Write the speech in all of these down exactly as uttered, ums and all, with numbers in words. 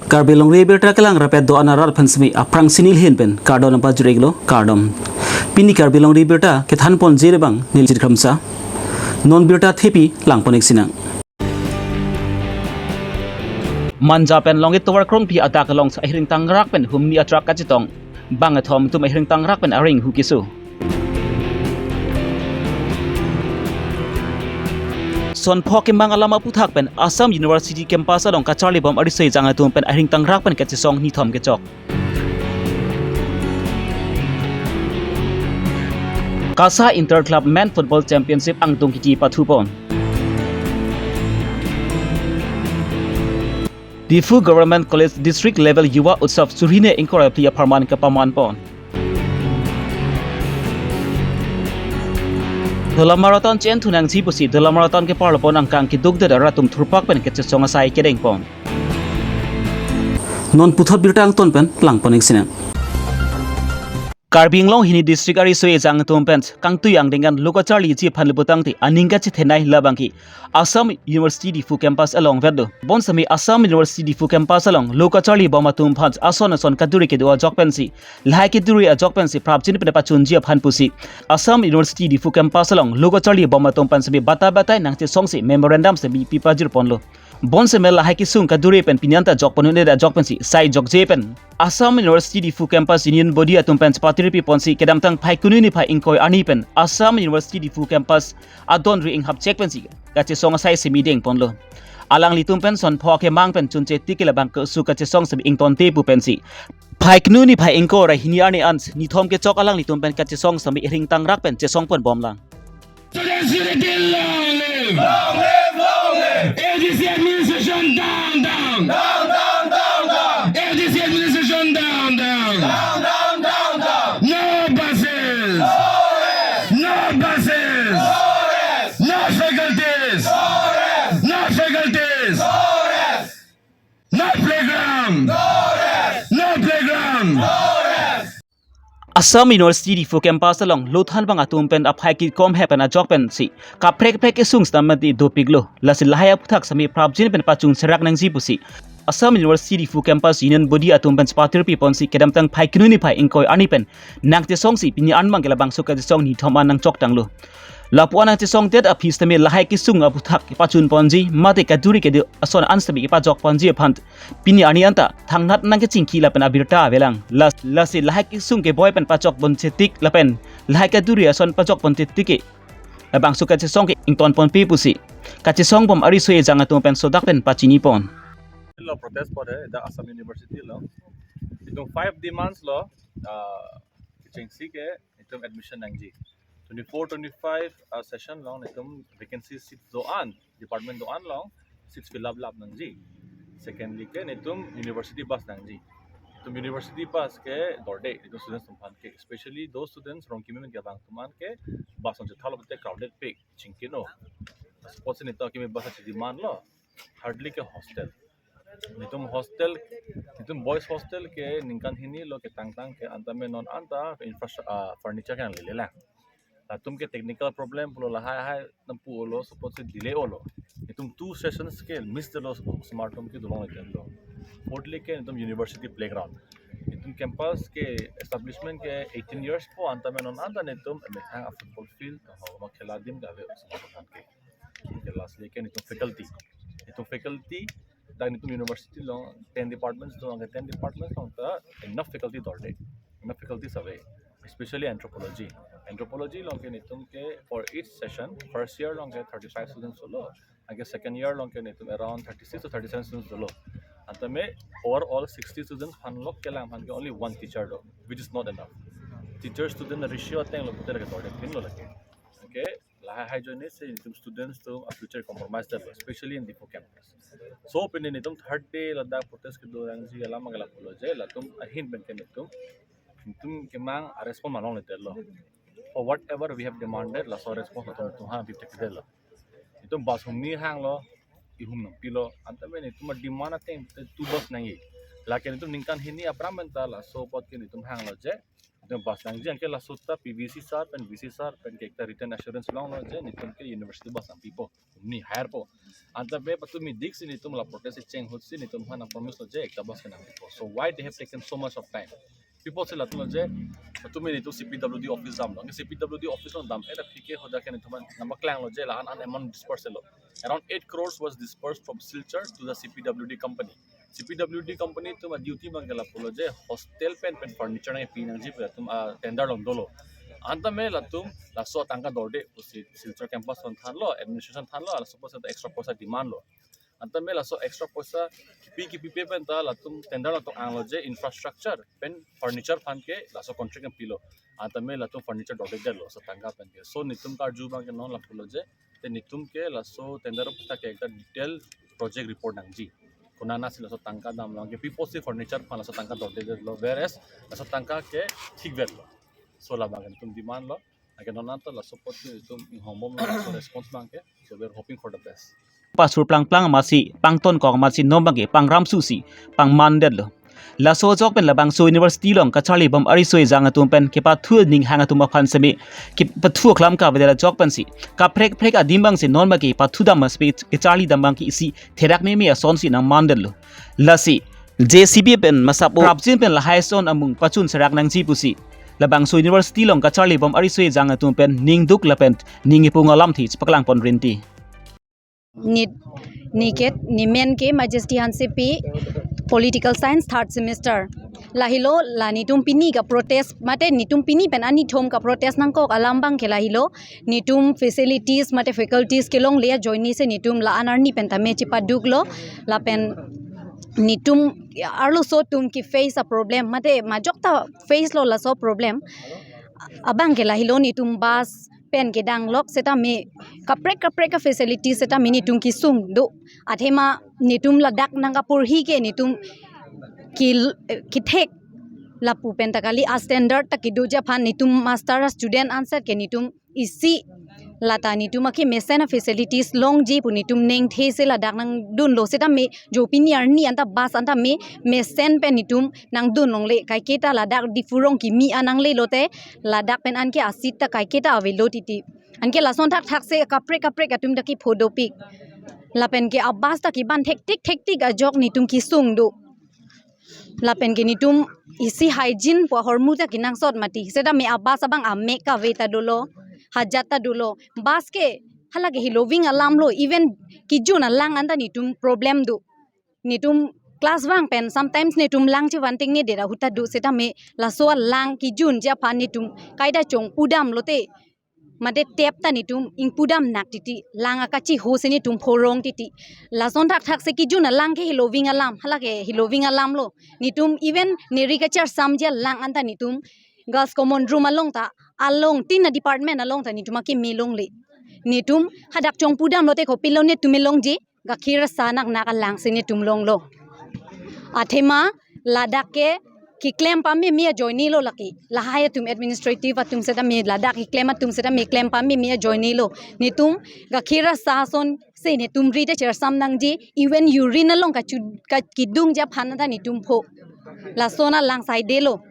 Karbi Longri Abirta kelang rapet do-an arat aphan semi aphrangsi neli ahin pen kardom nangpajir-iklo, kardom. Pini Karbi Longri Abirta kethan ponji abang neli Jirkhamsa. Non birta thepi lang pon-ik sinang. Manja pen Longit Tovar Krongpi adak along ahireng tangrak pen humni atrak kachetong. Bang kethom atum ahireng tangrak pen areng hu keso. Son pho kemang alam aphuthak pen Assam University campus along kacharli bom ariso ejang atum pen ahireng tangrak pen kachesong nithom kechok. Kasa Inter Club Men Football Championship angdung kiti pathu pon. Diphu Government College District Level Yuva Utsav suri hini ingkoi ra phli apharman kepaman pon. Dolamara Town che-en thu nangji pusi Dolamara Town keparlo pon angkang keduk det arat atum thurpak pen kachesong asai kedeng pon. Non puthot birta angton pen lang pon-ik sinang. Karbi Anglong hini district ariso ejang atum pen kangtui angdeng an lo kacharliji aphan le putangte aning kachethenei labang ke Assam University Diphu campus along vet do. Bonsemi Assam University Diphu campus along lo kacharli bom atum aphan ason ason kaduri kedo ajok pensi, lahai keduri ajok pensi prapjin pen pachunji aphan pusi Assam University Diphu campus along lo kacharli bom atum pen semi bata batai nangchesongsi memorandum semi pipajir ponlo. Bonsemi lahai kesung kaduri pen pini anta jok pon un-e ajok pensi sai jokje pen Assam University Diphu Campus Union Body atum pen patirpi ponsi kedamtang Phaikuni niphai ingkoi arni pen Assam University Diphu Campus adon ri inghap chek pensi kachesong asai semi deng ponlo. Alanglitum pen son pho kemang pen chunche tiki labang kesu kachesong semi ingtonte pu pensi Phaikuni niphai ingkoi ra hini arni an nithom kechok alanglitum pen kachesong semi ahireng tangrak pen chesong pon bomlang. Students unity, long live! Long live, long live! A D C administration down, down! Down, down, down, down! A D C administration down, down! Down, down, down, down! No buses! No rest! No buses! No rest! No faculties! No rest! No faculties! No rest! No playground! No rest! No playground! No rest! Assam University Diphu campus along lo thanbang atum pen aphai kikom he pen ajok pensi kaprek prek kesung stamati dopiklo. Lasi lahai aphuthak semi prapjin pen pachung serak nangji pusi Assam University Diphu Campus Union Body atum pen patirpi ponsi kedamtang Phaikuni niphai ingkoi arni pen nangchesongsi pini an mang ke labangso kachesong nithom an nangchok tanglo. Lapu an nangchesong det aphi sitame lahai kesung aphuthak kepachun ponji mate kaduri kedo ason an sitame kepajok ponji aphan pini arni anta thangnat nangkechingki lapen abirta avelang. Las, lasi lahai kesung keboi pen pachok ponchetik lapen lahai kaduri ason pachok ponchetik ke labangso kachesong ke ington ponpe pusi kachesong bom ariso ejang atum pen sodak pen pachini pon. Lo protest pon he, dak Assam University lo. Itum five demands lo, ah, kechengsi ke itum admission nangji. Twenty-four twenty-five, ah, session along itum vacancy seat do-an, department do-an along seats fill up lap nangji. Secondly ke itum university bus nangji. Itum university bus ke dorde, itum students atum aphan ke, especially those students from kimi men kevang atum an ke bus on chethalo te crowded pik chingkino. Suppose itum kimi bus a demand lo. Thirdly ke hostel. Itum hostel, itum boys hostel ke ningkan hini lo ketangtang ke anta me non anta infra-, ah, furniture ke nanglele lang. Latum ke technical problem pulo lahai hai nampu lo suppose delay lo. Itum two sessions ke miss lo suppose osomar atum ke dolongle lo. Fourthly ke itum university playground. Itum campus ke establishment ke eighteen years po anta me non anta itum methang a football field, ho ma khela adim kave osomar atum ke. Lastly ke itum faculty. Itum faculty, dak itum university along ten departments do, anke ten departments along ta enough faculty dorde. Enough faculties ave. Especially anthropology. Anthropology along ke itum ke for each session, first year along ke thirty-five students dolo. Anke second year along ke itum around thirty-six to thirty-seven students dolo. Anta me overall sixty students aphan lok kelang aphan ke only one teacher do, which is not enough. Teacher student ratio ateng lo putar ke dorde pin lo lake. Okay. Lahai ajoine si itum students atum a future compromise det lo, especially in Diphu campus. So pini itum third day ladak protest kedo nangji alam agala pulo je latum ahin pen ke itum, itum kemang a response ma longle det lo. For whatever we have demanded, laso response itum itum ha bip tek det lo. Itum bus humni hanglo, ihum nangpilo, anta me itum a demand ateng te two bus nangji. Lake itum ningkan hini aphrang pen ta laso apot ke itum hanglo je Netum bus nangji, anke laso ta P V C sir pen V C sir pen ke ekta written assurance longlo je netum ke university bus nangpipo, netum hire po. Anta me patumi dik si netum la protest cheng ahut si netum aphan nangpromise lo je ekta bus ke nangpipo. So why they have taken so much of time? People si latum lo je, patumi netum C P W D office damlo. Anke C P W D office along dam, eh, ta P K hoda ke netum aphan nangpaklanglo je la-an an amount disperse lo. Around eight crores was dispersed from Silchar to the C P W D company. C P W D company atum a-duty abang ke lapulo je hostel pen pen furniture nangpi nangji pu latum a-tender along dolo. Anta me latum laso atangka dorde pusi Silchar campus along thanlo, administration thanlo, laso pusi extra poisa demand lo. Anta me laso extra poisa kipi kipipe pen ta latum tender along tong-anglo je infrastructure pen furniture aphan ke laso contract nangpilo. Anta me latum furniture dordedetlo laso atangka pen ke. So netum karju abang ke non lapulo je, te netum ke laso tender aputhak ke ekta detail project report nangji. Konat konat si laso atangka damlo, anke pi apotsi furniture aphan laso atangka dordedetlo, whereas laso atangka ke thikvetlo. So labang ke netum demand lo. Anke non anta laso apot netum inghongbomlo laso response abang ke. So we are hoping for the best. Pasur plangplang amatsi pangtonkok amatsi non abang ke pangramsusi pangmandetlo. Laso ajok pen labangso university along kacharlibom ariso ejang atum pen kepathu aning hang atum aphan seme kepathu aklam kavedet ajok pensi kaprek kaprek adim abangsi non abang ke pathudam amatsi kacharlidam abang ke isi therak meme asonsi nangmandetlo. Lasi J C B pen masapo prapjin pen lahai ason amung pachun serak nangji pusi labangso university along kacharlibom ariso ejang atum pen ningduk lapen ning ipung alamthe chepaklang pon rinti. Ni, ni ke, ni men ke Majesty Hansepi, Political Science third semester. Lahelo la netum pini ka protest, mate netum pini pen arni thom ka protest nangkok alam abang ke lahelo, netum facilities mate faculties kelongle ajoine si netum la-an arni pen tame chepaduklo, lapen netum arloso atum ke face a problem, mate majok ta face lo laso problem. Abang ke lahelo netum bus pen kedanglok setame kaprek kaprek ka facilities setame netum kesung do. Athema netum ladak nangkaporhi ke netum ki, kethek lapu pen ta kali, a standard ta kedoji aphan netum master a student anset ke netum isi lata netum akemesen a facilities longji pu netum nengthe si ladak nangdunlo setame jo pini arni anta bus anta me mesen pen netum nangdun longle, kaiketa ladak Diphu rong kimi anangle lote ladak pen anke a seat ta kaiketa avelo titi. Anke lason thakthak si kaprek kaprek atum ta kepho dopik. Lapen ke a bus ta keban thektik thektik ajok netum kesung do. Lapen ke netum isi hygiene pu ahormu ta kenangsot mati. Setame a bus abang amek kave ta dolo, hajat ta dolo. Bus ke hala ke hiloving alam lo, even kejun alang anta netum problem do. Netum class vang pen sometimes netum lang chevan tengne det ahut ta do setame laso alang kejunji aphan netum kaita chongpudam lote mate tap ta netum ingpudam nak titi, lang akachiho si netum phorong titi. Lason thakthak si kejun alang ke hiloving alam, hala ke hiloving alam lo. Netum even neri kacharsamji alang anta netum girls common room along ta, along tin a department along ta netum akeme longle. Netum hadak chongpudam lote kopilo netum elongji, gakhir sa nak nak alang si netum longlo. Athema ladak ke keklem pameme ajoine lo lake. Lahai atum administrative atum setame ladak keklem atum setame klem pameme ajoine lo. Netum gakhir sa ason si netum ri ta chersam nangji, even urine along kachu, ka, kedungji aphan ta netum pho. Lason alang saidelo.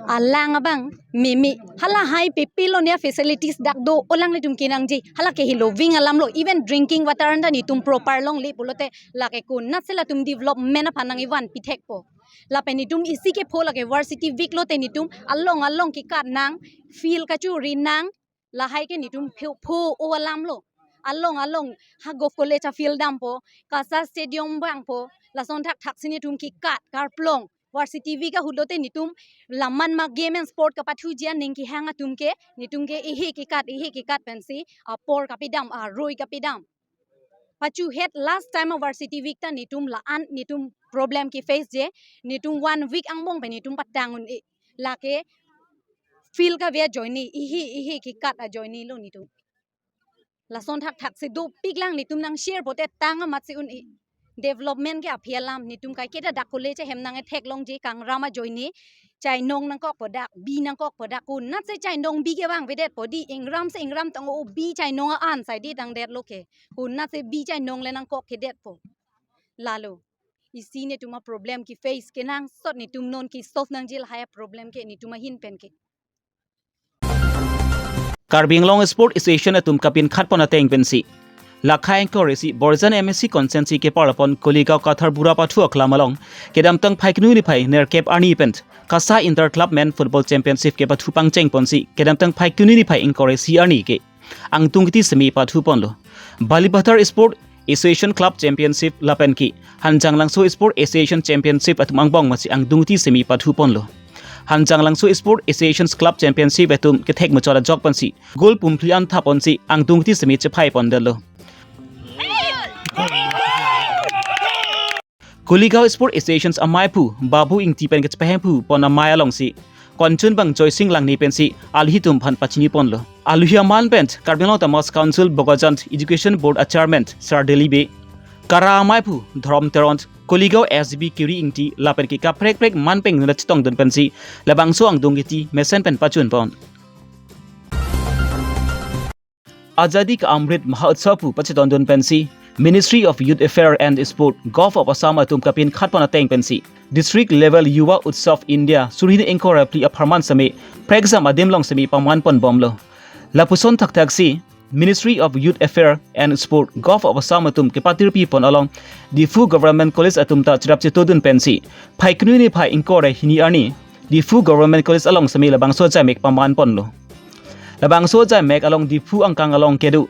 Alang abang meme, halahai pepilo ne facilities dak do, olanglitum kenangji, hala ke hiloving alam lo, even drinking water anta netum proper longle pulote lake konat si latum development aphan nang-evan pithekpo. Lapen netum isi kepho lake varsity week lote netum along along kekat nang, field kachuri nang, lahai ke netum pho, pho o alam lo. Along along ha Govt College a field dampo, KASA Stadium vangpo, lason thakthak si netum kekat karplong. Varsity week ahut lote netum laman ma game and sport kapathuji aning kehang atum ke, netum ke ehe kekat, ehe kekat pensi apor kapedam, aroi kapedam. Pachuhet last time a varsity week ta netum la-an netum problem keface je, netum one week angbong pen netum patang un-e. Lake field kave ajoine, ehe ehe kekat ajoine lo netum. Lason thakthak si dopiklang, netum nang share pote tang amatsi un-e. Development ke aphi alam, netum kaiketa dak college ahem nang-ethek longji, kangram ajoine chainong nangkokpo dak, bi nangkokpo dak, konat si chainong bi kevangvedetpo di, ingram si ingram tang o bi chainong a-an saide tangdetlo ke, konat si bi chainong le nangkokkedetpo. Lalo. isi netum a-problem ke-face kenangsot netum non ke-solve nangji lahai a-problem ke netum ahin pen ke. Karbi Anglong Sport Association atum kapinkhat pon ateng pensi, lakhai ingkoi ra isi Borjan M A C constituency keparlapon Koligaon Kathar Bura pathu aklam along kedamtang Phaikuni niphai nerkep arni pen KASA Inter Club Men Football Championship kepathu pangcheng ponsi kedamtang Phaikuni niphai ingkoi ra isi arni ke angtung kiti semi pathu ponlo. Balipathar Sport Association Club Championship lapen ke Hanjanglangso Sport Association Championship atum angbong masi angtung kiti semi pathu ponlo. Hanjanglangso Sport Association Club Championship atum kethek muchot ajok pensi goal pumphli an tha ponsi angtung kiti semi chephai pondetlo. Koligaon Sport Association amaiphu Babu Ingti pen kachepahemphu pon amei alongsi konchun bang Joysing Langne pensi aluhi atum aphan pachini ponlo. Aluhi aman pen Karbi Anglong Autonomous Council Bokajan Education Board a-Chairman Sir Dilip Bey, KARA amaiphu Dhorom Teron, Koligaon S D B Kiri Ingti lapen ke kaprek prek man pen nuna chetongdun pensi labangso angtung kiti mesen pen pachun pon. Azadi Ka Amrit Mahotsav pu pachetongdun pensi Ministry of Youth Affairs and Sport, Govt. of Assam atum kapinkhat pon ateng pensi district level Yuva Utsav India suri hini ingkoi ra phli apharman semi prekjam adim along semi paman pon bomlo. Lapuson thakthaksi Ministry of Youth Affairs and Sport, Govt. of Assam atum kepatirpi pon along Diphu Government College atum ta cherap chetongdun pensi Phaikuni niphai ingkoi ra hini arni Diphu Government College along semi labangso ajaimek paman ponlo. Labangso ajaimek along Diphu angkang along kedo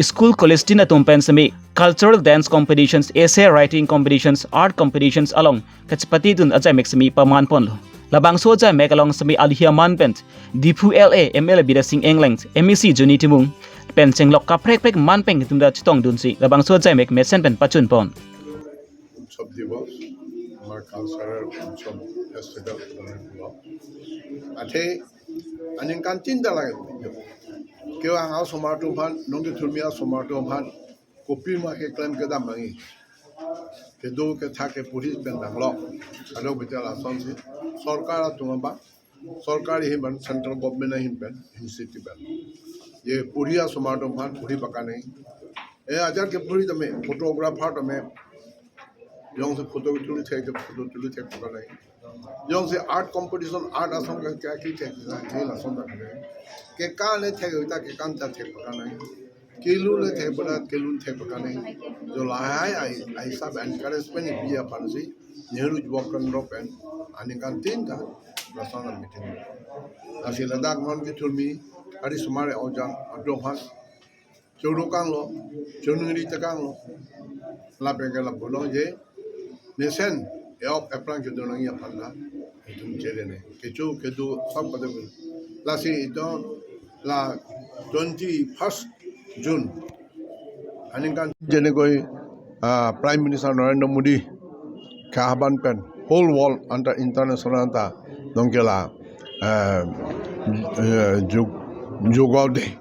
school college tin atum pen semi cultural dance competitions, essay writing competitions, art competitions along kachepatidun ajaimek semi paman ponlo. Labangso ajaimek along semi aluhi aman pen Diphu L A, M L A Bidya Sing Engleng, M A C Joni Timung pen chenglok kaprek prek man pen atum ta chetongdunsi labangso ajaimek mesen pen pachun pon. উৎসৱ দিৱস, আমাৰ কালচাৰেল উৎসৱ ফেষ্টিভেল বুলি কোৱা। Athe aningkan tinta lake. Kevang asomar atum aphan, nongkethurmi asomar atum aphan, kopi ma keklem kedam nangji. Kedo kethak ke puri pen danglok. Ado betel asonsi sorkar atum abang, sorkar ahin pen, central government ahin pen, initiative pen. Ye puri asomar atum aphan puri pakan nangji. E ajat ke puri tame, photographer tame, jongsi photo tuli thek, photo tuli thek pakan nangji. Jongsi art competition, art ason ke kya ki thek, ke lason ta ke. Kekan le thek, ta kekan ta thek pakan nangji. Kelun le thek pada, kelun thek pakan nangji. Jo lahai ai, ai sab encouragement ni biya pansi, Nehru Yuva Kendra pen, aningkan tinta, lason meeting. Lasi ladak nongkethurmi, ari sumare ojang, atum aphan, choro kanglo, choningri ta kanglo, lapen ke lapulo je, mesen, eop eplang kedo nangji aphan ta, itum chere ne. Kecho, kedo, sab pada pun. Lasi itum, la twenty-first June. Aningkan jenekoi, ah, Prime Minister Narendra Modi ke ahban pen whole world anta international anta nongkela, eh, eh, Yog-, Yoga Day.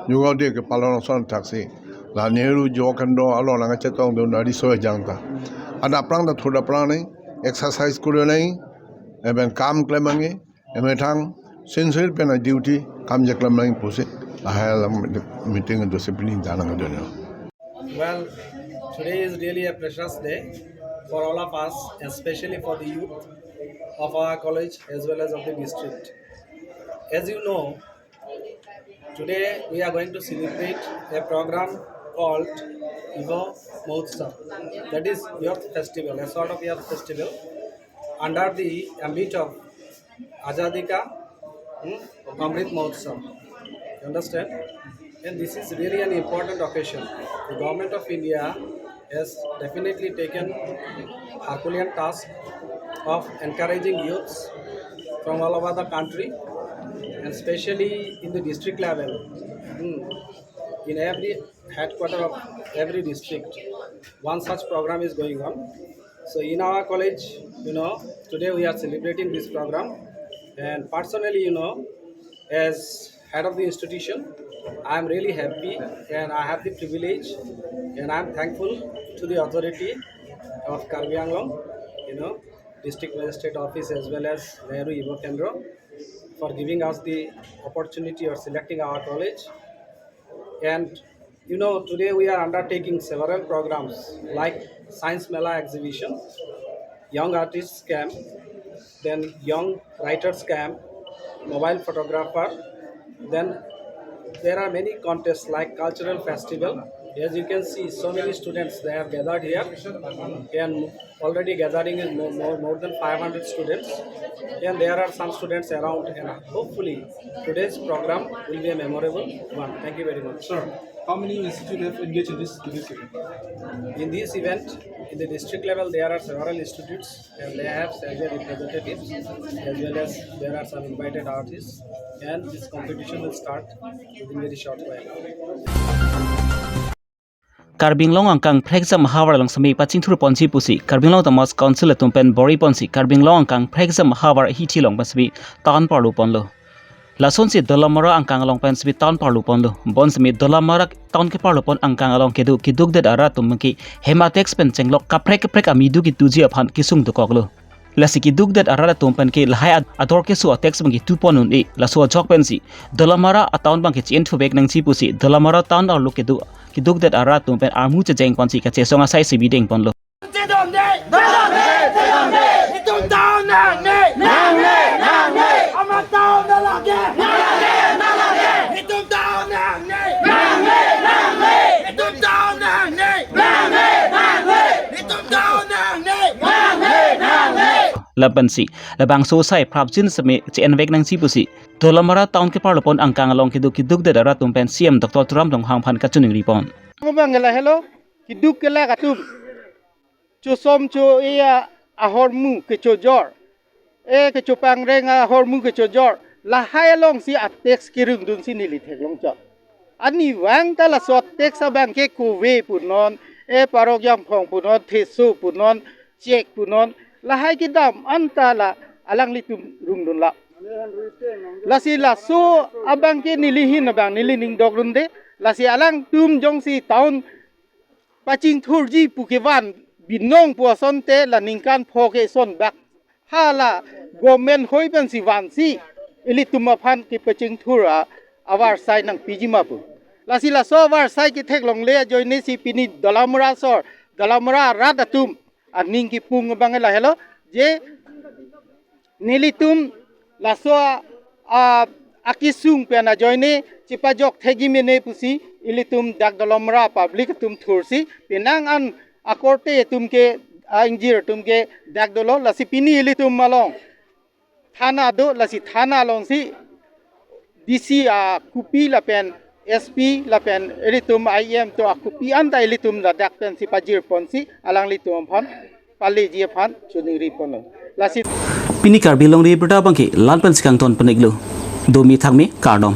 Yoga Day kepalon ason thaksi la Nehru Yuva Kendra along nangchetongdun ari so jang ta. Ada aphrang ta thur aphrang nangji, exercise kuri nangji, lapen kam klem nangji, emethang sincere pen a-duty kam cheklem nangji pusi lahai alam meeting do sipini janang do. Well, today is really a precious day for all of us, especially for the youth of our college as well as of the district. As you know, today we are going to celebrate a program called Yuva Mahotsav, that is Youth Festival, a sort of youth festival under the ambit of Azadi Ka, hmm, Amrit Mahotsav. You understand? And this is really an important occasion. The government of India has definitely taken Herculean task of encouraging youths from all over the country, and especially in the district level. Hmm. In every headquarter of every district, one such program is going on. So in our college, you know, today we are celebrating this program, and personally, you know, as head of the institution, I am really happy and I have the privilege and I am thankful to the authority of Karbi Anglong, you know, District Magistrate Office as well as Nehru Yuva Kendra for giving us the opportunity or selecting our college. And You know, today we are undertaking several programs like Science Mela exhibition, Young Artists Camp, then Young Writers Camp, Mobile Photographer, then there are many contests like cultural festival. As you can see, so many students, they have gathered here, and already gathering is more, more, more than five hundred students, and there are some students around, and hopefully today's program will be a memorable one. Thank you very much. Sir, how many institutes have engaged in this, in this event? In this event, in the district level, there are several institutes and they have several representatives, as well as there are some invited artists, and this competition will start within very short while. Karbi Anglong angkang phrekjam ahavar along semi pachingthur ponji pusi Karbi Anglong Autonomous Council atum pen bor-i ponsi Karbi Anglong angkang phrekjam ahavar hithi along pen semi town parlu ponlo. Lasonsi Dolamara angkang along pen semi town parlu ponlo. Bonsemi Dolamara town keparlu pon angkang along kedo kidukdet arat atum ke hem a-tax pen chenglok kaprek kaprek amidu kituji aphan kesung dokoklo. Lasi kidukdet arat atum pen ke lahai ad-, ador keso a-tax pen ke tu pon un-e, laso ajok pensi Dolamara a-town abang ke chi-en thuvek nangji pusi Dolamara town arlo kedo kidukdet arat atum pen armu chejeng ponsi kachesong asai si bideng ponlo. Itum town nangne. Nangne, nangne. Amat town nalage. Nalage, nalage. Itum town nangne. Nangne, nangne. Itum town nangne. Nangne, nangne. Itum town nangne. Nangne, nangne. Lapensi labangso asai prapjin semi chi-envek nangji pusi Dolamara town keparlu pon angkang along kedo kidukdet arat atum pen C M Doctor Tuliram Ronghang aphan kachiningri pon. Ngobang gela helo, kiduk kelak atum. Chosom cho iya ahormu kechojor. E kechopangreng ahormu kechojor. Lahai alongsi a-tax kerungdunsi neli theklong chot. Ani vang ta laso a-tax abang ke kove punon, e parok jangphong punon, theso punon, chek punon. Lahai kedam anta la alanglitum rungdunlo. Lasi laso abang ke neli ahin abang neli ning dokdunde. Lasi alangtum jongsi town pachingthurji pu kevan binong pu asonte la ningkan pho ke eson bak. Hala government hoi pensi vansi ilitum aphan kepachingthur a-, avarsai nangpiji ma pu. Lasi laso avarsai ketheklongle ajoinesi pini Dolamara asor, Dolamara arat atum aning kipung abang lahelo, je nelitum laso a, a, akesung pen ajoine chepajok thekji mene pusi ilitum dak Dolamara public atum thursi penang an akorte atum ke, a-ingjir atum ke dak dolo, lasi pini ilitum along thana do, lasi thana alongsi D C a-kopi lapen S P lapen ilitum I M to a-kopi anta ilitum ladak pensi pajir ponsi alanglitum aphan paleji aphan chiningri ponlo. Lasi pini Karbi Longri Abirta abang ke la-an pensi kangton pon-iklo. Domi thakmi kardom.